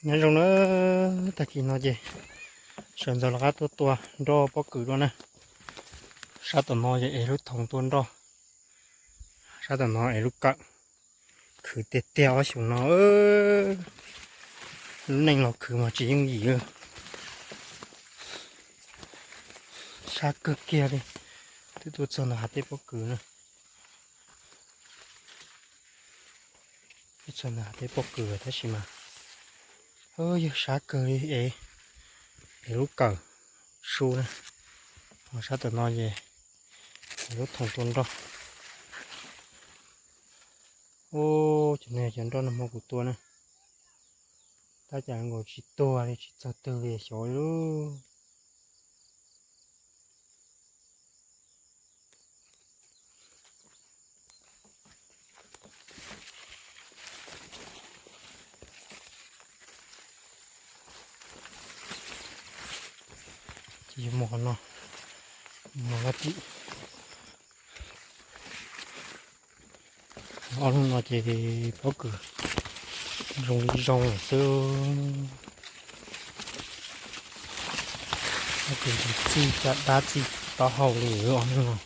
Nyob zoo na, tag kis no ces sawv ntxov rov qab tuaj tua nroj pob kws dua na. Sab tom no ces ev lub thoos tua nroj, sab tom no ev lub kawm. Khwv tiag tiag ob xyoos no, lub neej los khwv mas tsis yooj yim. Sab kawg kiag li, twb tuaj txog ntawm hav teb pob kws na. Twb txog ntawm hav teb pob kws tab sis mas yog sab kawg li, ev lub kawm su na. Ho sab tom no ces ev lub thoos tua nroj. Ub, cov no cov nroj nag hmo kuv tua na, tab cas nkaus tsis tuag li, tsis txog twg li xyov li. Ces yuav mus qhov no, mus qhov tim. Ob hnub no ces pob kws zoo li zoo lawm xwb. Pob kws txij caj dab txij taub hau li ob hnub no.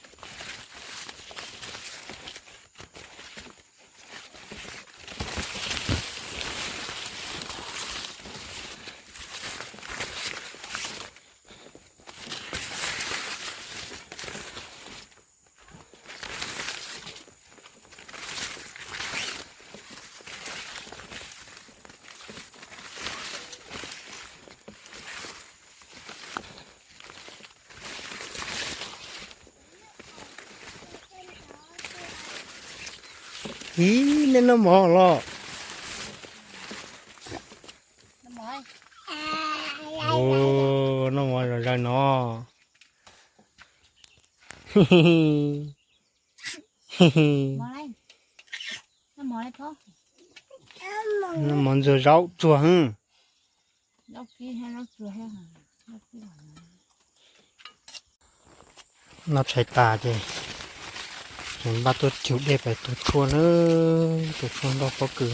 Ib, nej noj mov los? Noj mov zom zaws no. Noj mov ntxuag zaub tsuag. Noj tshais tas ces npaj tuaj cug dej pais tua tshuaj na, tua tshuaj nroj pob kws.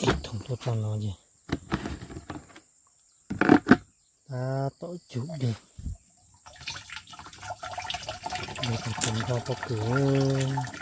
Ib thooj tuaj txog no ces tab tom cug dej, dej tus tus nroj pob kws.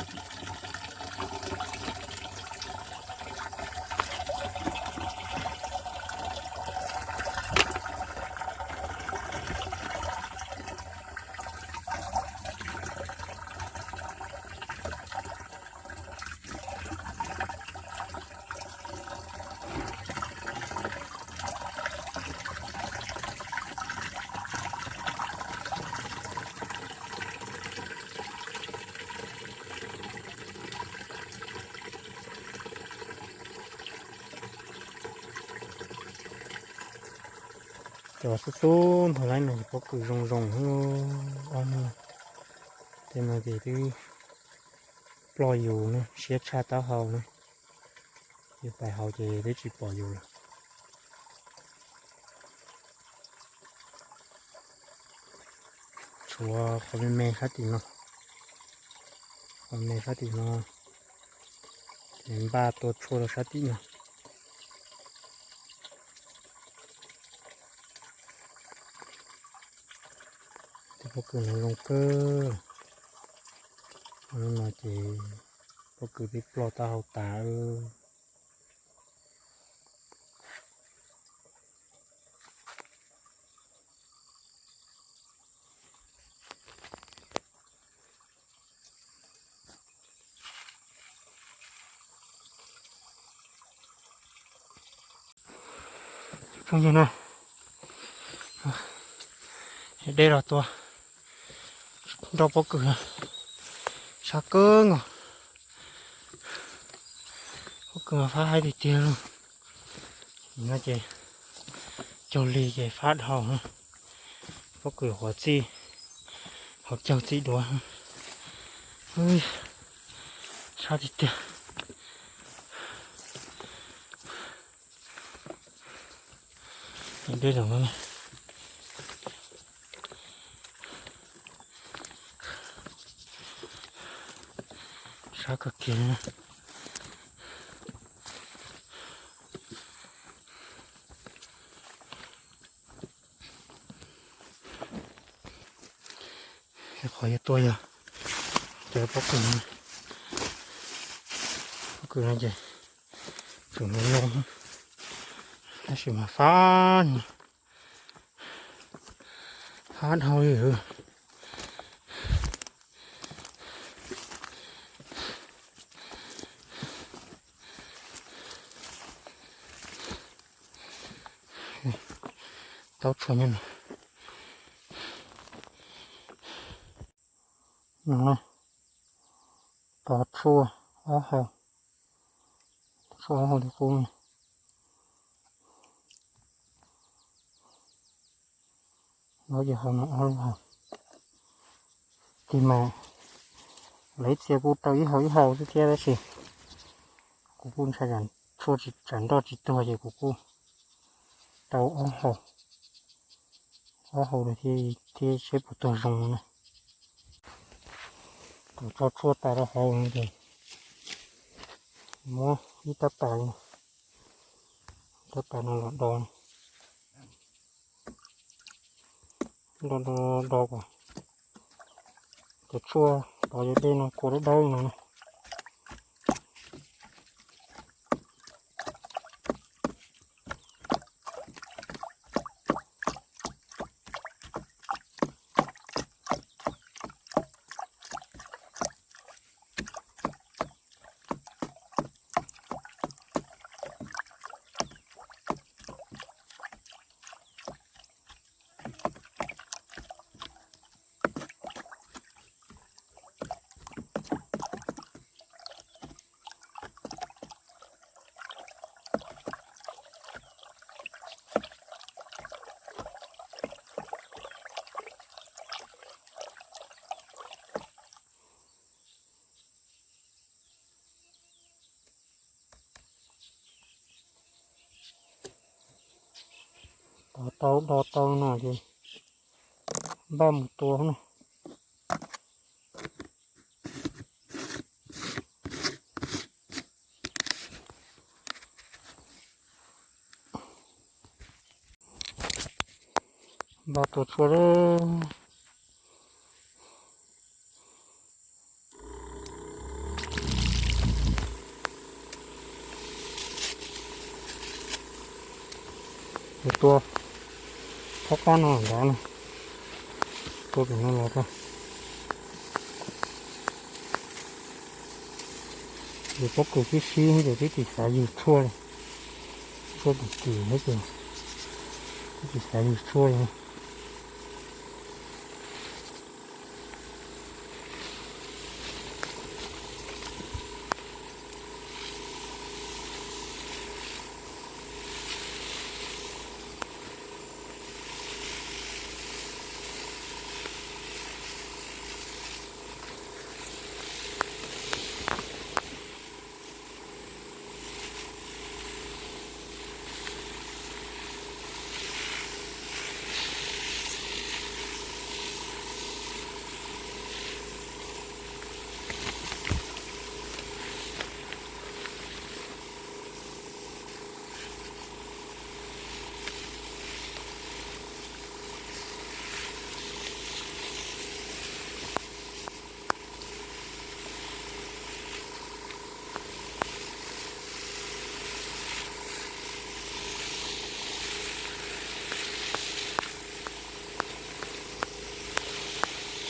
Cov xub xub ntawm no ces pob kws zoo zoo, ob hnub tej no ces twb ploj yus na, siab tshaj taub hau na. Yus pais hauv ces twb tsis pom yus lawm. Tshuav qhov me me sab tim no, qhov me sab tim no, ces npaj tua tshuaj rau sab tim no. Tej pob kws no zoo kawg. Hnub no ces pob kws twb ploj taub hau tas. Phooj ywg na, dej los tua nroj pob kws, sab kawg nkaus. Pob kws mas fab haib tiag tiag li. No ces cuag li ces fab dhau. Pob kws huav txij, hauv caug txij duav. Sab tiag tiag. Dej zoo no. Qab kawg kiag li na. Qhov yuav tua yog cov pob kws no, pob kws no ces tseem no no, tab sis mas fab, fab dhau li. Taub tshuaj nyob no. No, tau tshuaj ob hau, tshuaj ob hau li qub. Lawv ces hau no ob lub hau. Ces mas lawv ib txhia kuj rau ib hau ib hau xwb thiab tab sis kuv kuj ntshai tsam tshuaj tsis, tsam nroj tsis tuag ces kuv kuj rau ob hau, ob hau lawm thiab seb puas tuag zoo na. Thaum tso tshuaj tas rau hauv ces muab ib tab pas, tab pas no los do, do do do kom cov tshuaj tov yog dej no kua dawb dawb no. Tau tau do tau no ces npaj mus tua na. Npaj tua tshuaj lawm. Tua thob qab no nrad na, tua pem no los rau. Ces pob kws sib sib ces twb tsis xav yws tshuaj li, tshuaj kim kim thiab ces twb tsis xav yws tshuaj li.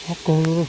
Sab kawg li.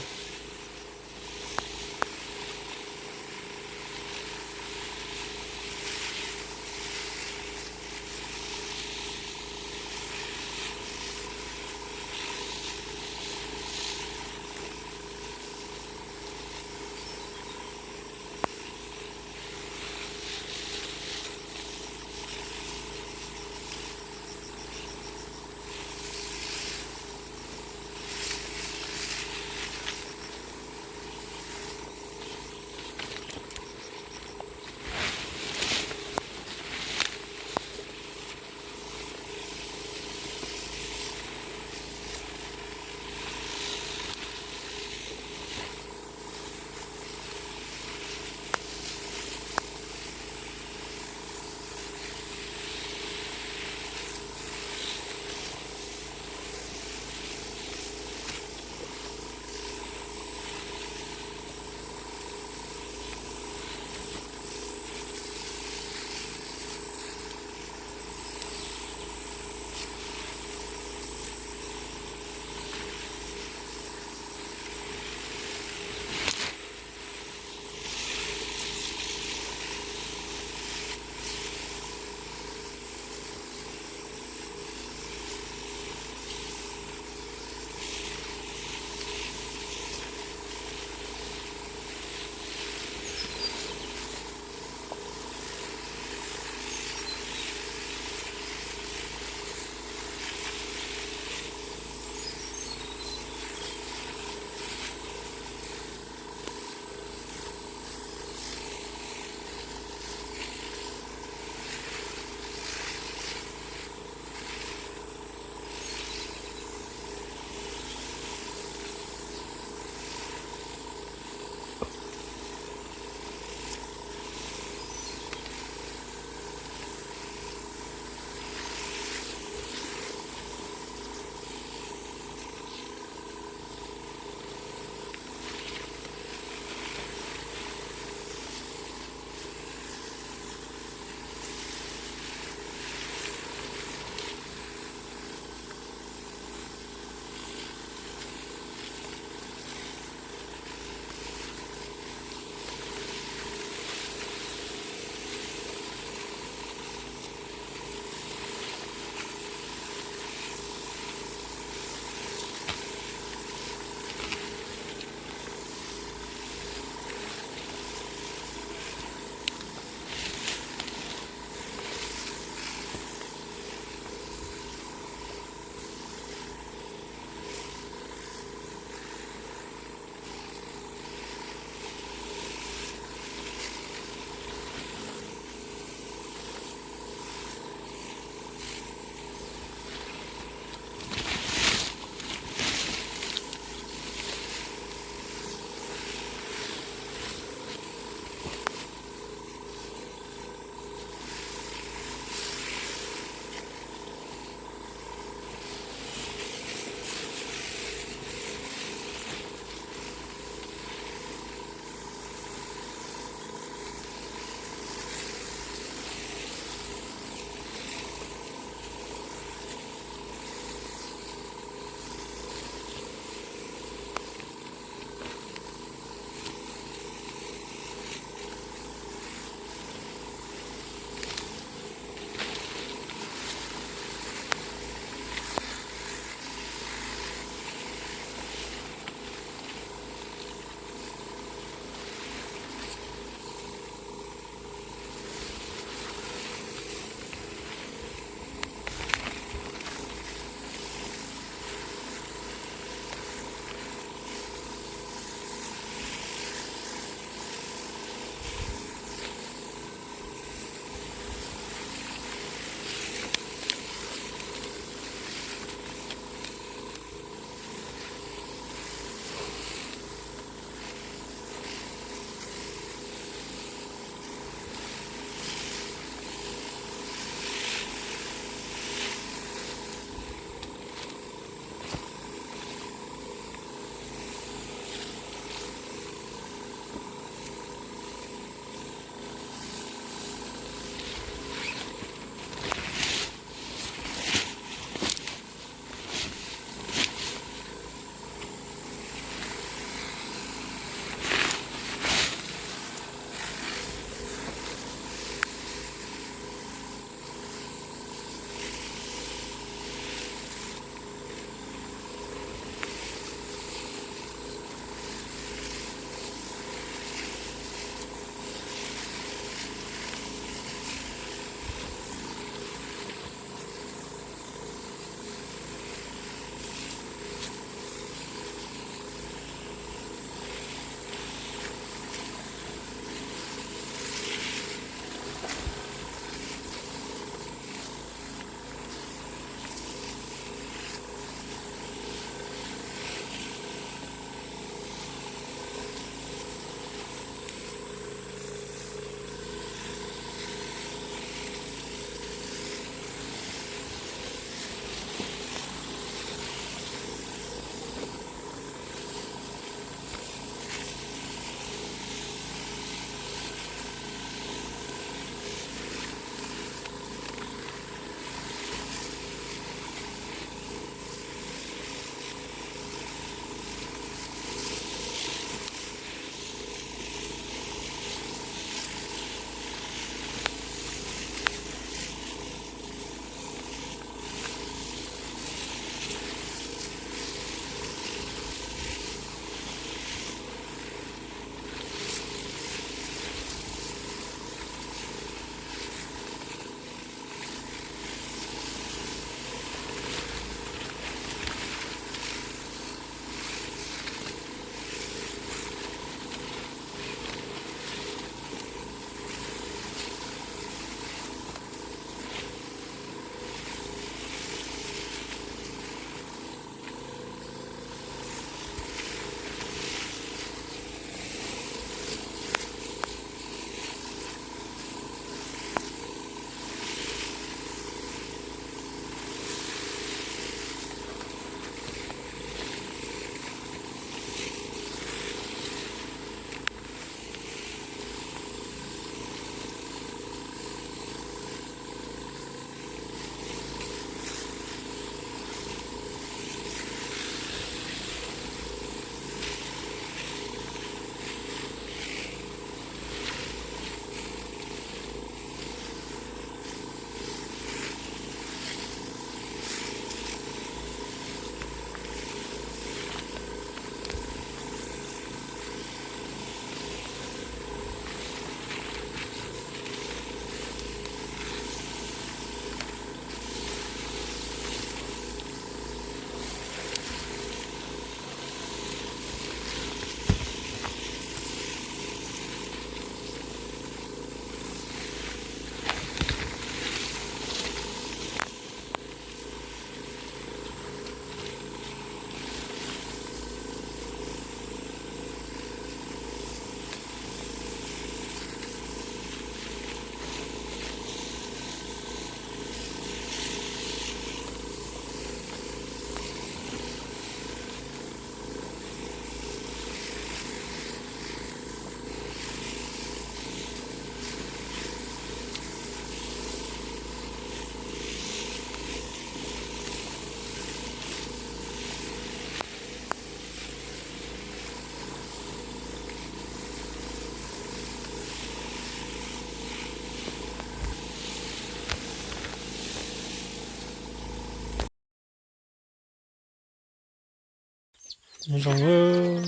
Zoo,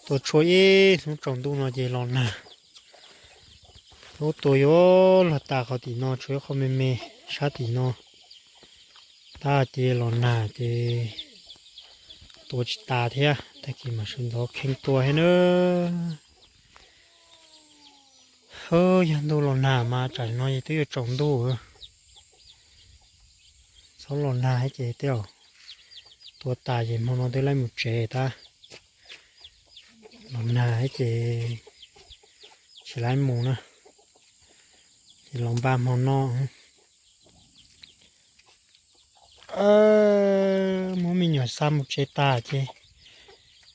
tua tshuaj ib hnub tsaus ntuj no ces los nag. Lub tua yuav luag tas qhov tim no, tshuav ib qho me me sab tim no. Tab ces los nag ces tua tsis tas thiab, tag kis mam sawv ntxov kheej tua thiab na. Yog ntuj los nag mas tsam no es twb yuav tsaus ntuj. Txhob los nag thiab ces tej zaum tua tas ces hmo no twb laib mus tsev tab. Los nag thiab ces tsis laib mus na, ces los npaj hmo noj. Muab me nyuam xa mus tsev tas ces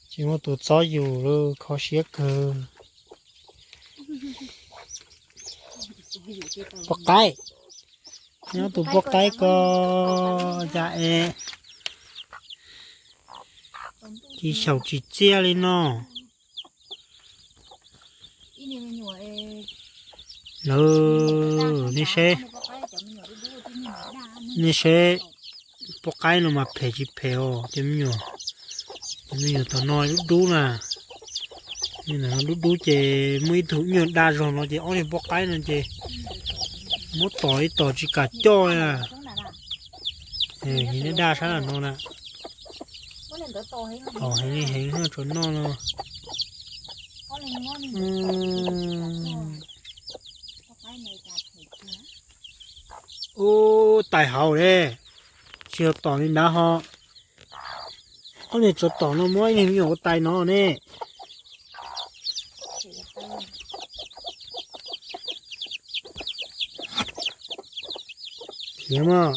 tsis muaj tus txob yus lawm, kho siab kawg. Poj qaib, nyob tus poj qaib ko, cas es tsis xyaum tsis txiaj li no. Lawv, nej seb, nej seb, poj qaib no mas phem tsis phem os, cov me nyuam, cov me nyuam tom no dub dub na. Ntawm no dub dub ces muaj ib tug me nyuam daj zog no ces ob niag poj qaib no ces muab tom ib tom tsis kam coj na. Daj daj sab no na. Tom heev li heev tsuas noj no. Ub, tais hauv ne, tsis yog tom li ntawd ho. Ob niag tsov tom no muab ib niag me nyuam ua tais no ne. Khiav mas.